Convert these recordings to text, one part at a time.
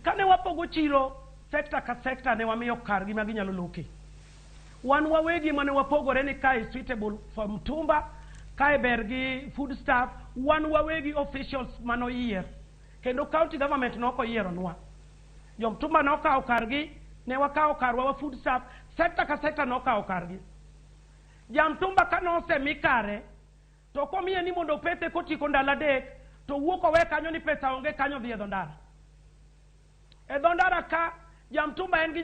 Kane wapogo chiro, sector ka sector ne wamiyo kargi ma ginyalo loke. Wan wawegi mane wapogore ni kae suitable for mtumba, kae ber gi food stuff, wan wawegi officials manoyier. Kendo county government nok oyieronwa. Jo mtumba nokawo kargi, ne wakawo karwa wa food stuff, sector ka sector nokawo kargi. Jamtumba ka nosemi kare, to komiye ni mondo opethe kotieko ndalo 3, to wuok owe kanyo ni pesa onge kanyo dhi e dho ndara. E dho ndara ka, jamtumba en gi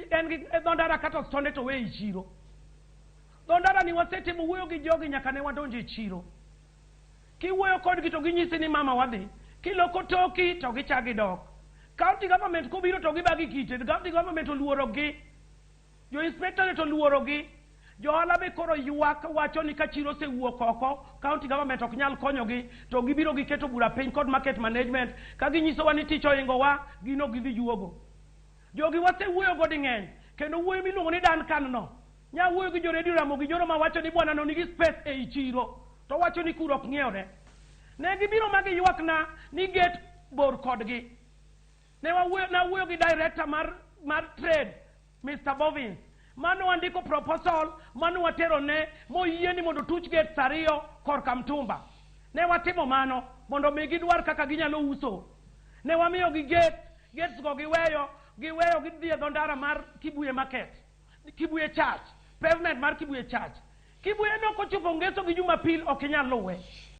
e dho ndara ka to stonde to we e chiro. Dho ndara ni wasetemo wuoyo gi jogi nyaka ne wadonjo e chiro. Kiwuoyo kodgi to ginyisi ni mama wadhi. Kiloko toki to gichak gidok. County government kobiro to gibagi kite. County government oluorogi. Jo inspectorate oluorogi. Jo ohala be koro ywak wacho ni ka chiro osewuok oko, county government ok nyal konyogi, to gibiro giketo bura piny kod market management ka ginyisowa ni tich ohingowa, gin ok gidhi juogo. Jogi wasewuoyo go ding'eny, kendo wuoyi miluongo ni Duncan no, nya wuoyo gi jo Radio Ramogi Joro ma wacho ni bwana no nigi space ei chiro, to wacho ni kuro ok ng'iewre. Ne gibiro ma giywakna ni gate bor kodgi. Ne wawuoyo, nawuoyo gi director mar trade, Mr. Bovins. Mano wandiko proposal, mano watero ne, moyie ni mondo tuch gates 2 korka mtumba. Ne watimo mano mondo mi gidwar kaka ginyalo uso. Ne wamiyo gi gates go giweyo gidhi e dho ndara mar Kibuye Market, Kibuye Church, pavement mar Kibuye Church. Kibuye no kochopo Ngeso gi Jumapil ok inyal luwe.